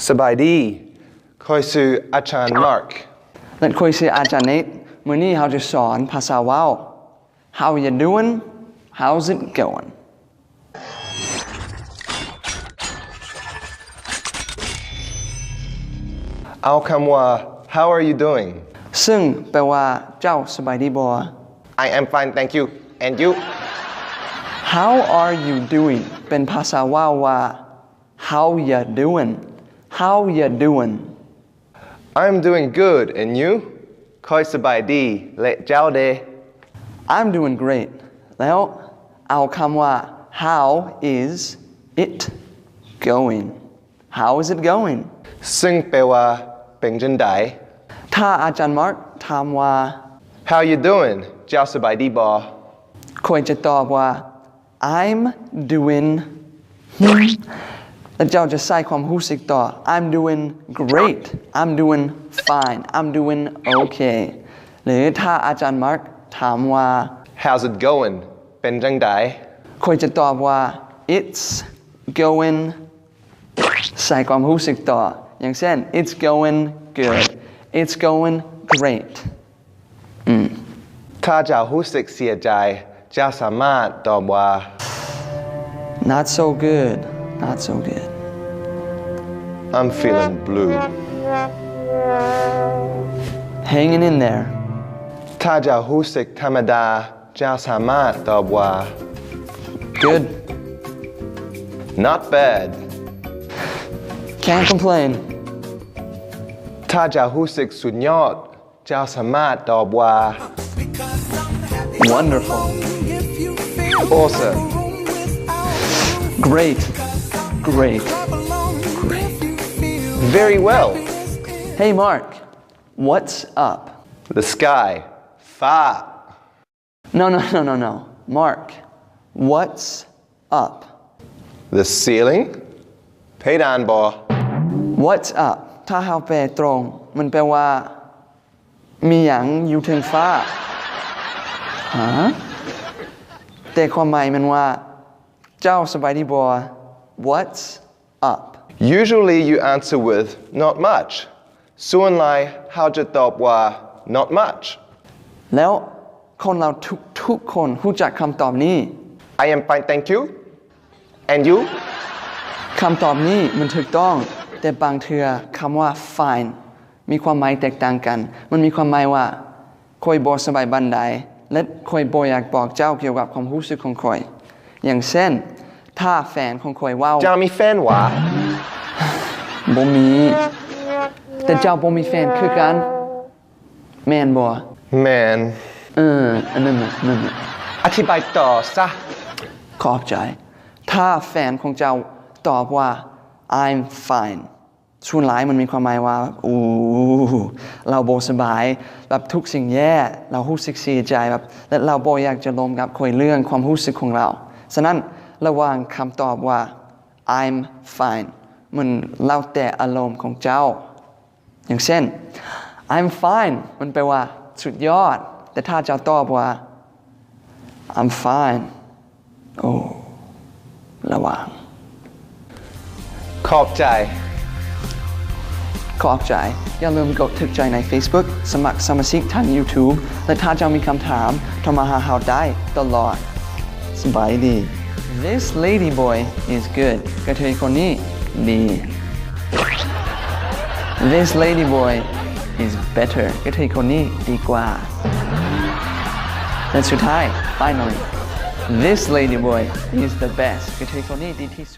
ສະບາຍດີ ຂ້ອຍຊື່ອາຈານມາກ ແລະ ຂ້ອຍຊື່ອາຈານເນດ. ມື້ນີ້ເຮົາຈະສອນພາສາເວົ້າ. How you doing? How's it going? ເອົາຄຳວ່າ How are you doing? ຊຶ່ງແປວ່າ ເຈົ້າສະບາຍດີບໍ່? I am fine, thank you. And you? How are you doing? ເປັນພາສາເວົ້າວ່າ How you doing? How you doing? I'm doing good, and you? ຂ້ອຍສະບາຍດີ ແລະ ເຈົ້າເດ? I'm doing great. ແລ້ວເອົາຄຳວ່າ How is it going? How is it going? ຊຶ່ງແປວ່າ ເປັນຈັ່ງໃດ? ຖ້າອາຈານມາກຖາມວ່າ How you doing? ເຈົ້າສະບາຍດີບໍ່? ຂ້ອຍຈະຕອບວ່າ I'm doing ແລ້ວເຈົ້າຈະໃສ່ຄວາມຮູ້ສຶກຕໍ່ I'm doing great. I'm doing fine. I'm doing okay. ຫຼື ຖ້າອາຈານມາກຖາມວ່າ How's it going? ເປັນຈັ່ງໃດ? ຂ້ອຍຈະຕອບວ່າ It's going ໃສ່ຄວາມຮູ້ສຶກຕໍ່ ຢ່າງເຊັ່ນ It's going good. It's going great. ອືມ ຖ້າເຈົ້າຮູ້ສຶກເສຍໃຈ ເຈົ້າສາມາດຕອບວ່າ Not so good. Not so good. I'm feeling blue. Hanging in there. ຖ້າເຈົ້າຮູ້ສຶກທຳມະດາ ເຈົ້າສາມາດຕອບວ່າ Good. Not bad. Can't complain. ຖ້າເຈົ້າຮູ້ສຶກສຸດຍອດ ເຈົ້າສາມາດຕອບວ່າ Wonderful. Awesome. Great. Great. Great. Very well. Hey, Mark. What's up? The sky. ຟ້າ. No, no, no, no, no. Mark, what's up? The ceiling? ເພດານບໍ? What's up? ຖ້າເຮົາແປຕົງ ມັນແປວ່າ ມີຫຍັງຢູ່ເທິງຟ້າ? ຮະ? ແຕ່ຄວາມໝາຍແມ່ນວ່າ ເຈົ້າສະບາຍດີບໍ? What's up? Usually you answer with not much. ສ່ວນຫຼາຍເຮົາຈະຕອບວ່າ not much. ແລ້ວຄົນລາວທຸກໆຄົນຮູ້ຈັກຄຳຕອບນີ້. I am fine, thank you. And you? ຄຳຕອບນີ້ມັນຖືກຕ້ອງ, ແຕ່ບາງເທື່ອຄຳວ່າ fine ມີຄວາມໝາຍແຕກຕ່າງກັນ. ມັນມີຄວາມໝາຍວ່າ ຂ້ອຍບໍ່ສະບາຍປານໃດ ແລະ ຂ້ອຍບໍ່ຢາກບອກເຈົ້າກ່ຽວກັບຄວາມຮູ້ສຶກຂອງຂ້ອຍ. ຢ່າງເຊັ່ນ ຖ້າແຟນຂອງຂ້ອຍເວົ້າ. ເຈົ້າມີແຟນຫວາ? ບໍ່ມີ. ແຕ່ເຈົ້າບໍ່ມີແຟນຄືກັນ ແມ່ນບໍ່? ແມ່ນ. ເອີ ອັນນັ້ນນະ ນັ້ນນະ. ອະທິບາຍຕໍ່ຊະ. ຂອບໃຈ. ຖ້າແຟນຂອງເຈົ້າຕອບວ່າ I'm fine ສ່ວນຫຼາຍມັນມີຄວາມໝາຍວ່າ ໂອ້ ລາວບໍ່ສະບາຍ, ແບບທຸກສິ່ງແຍ່, ລາວຮູ້ສຶກເສຍໃຈ ແບບ ແລະ ລາວບໍ່ຢາກຈະລົມກັບຂ້ອຍເລື່ອງຄວາມຮູ້ສຶກຂອງລາວ. ສະນັ້ນ ລະຫວ່າງຄຳຕອບວ່າ I'm fine ມັນແລ້ວແຕ່ອາລົມຂອງເຈົ້າ. ຢ່າງເຊັ່ນ I'm fine ມັນແປວ່າສຸດຍອດ, ແຕ່ຖ້າເຈົ້າຕອບວ່າ I'm fine ໂອ້ ລະຫວ່າງ. ຂອບໃຈ. ຂອບໃຈ. ຢ່າລືມກົດຖືກໃຈໃນ Facebook, ສະໝັກສະມາຊິກທາງ YouTube ແລະ ຖ້າເຈົ້າມີຄຳຖາມ ໂທມາຫາເຮົາໄດ້ຕະຫຼອດ. ສະບາຍດີ. This lady boy is good. ກະເທີຍຄົນນີ້ດີ. This lady boy is better. ກະເທີຍຄົນນີ້ດີກວ່າ. ແລະ ສຸດທ້າຍ finally, this lady boy is the best. ກະເທີຍຄົນນີ້ດີທີ່ສຸດ.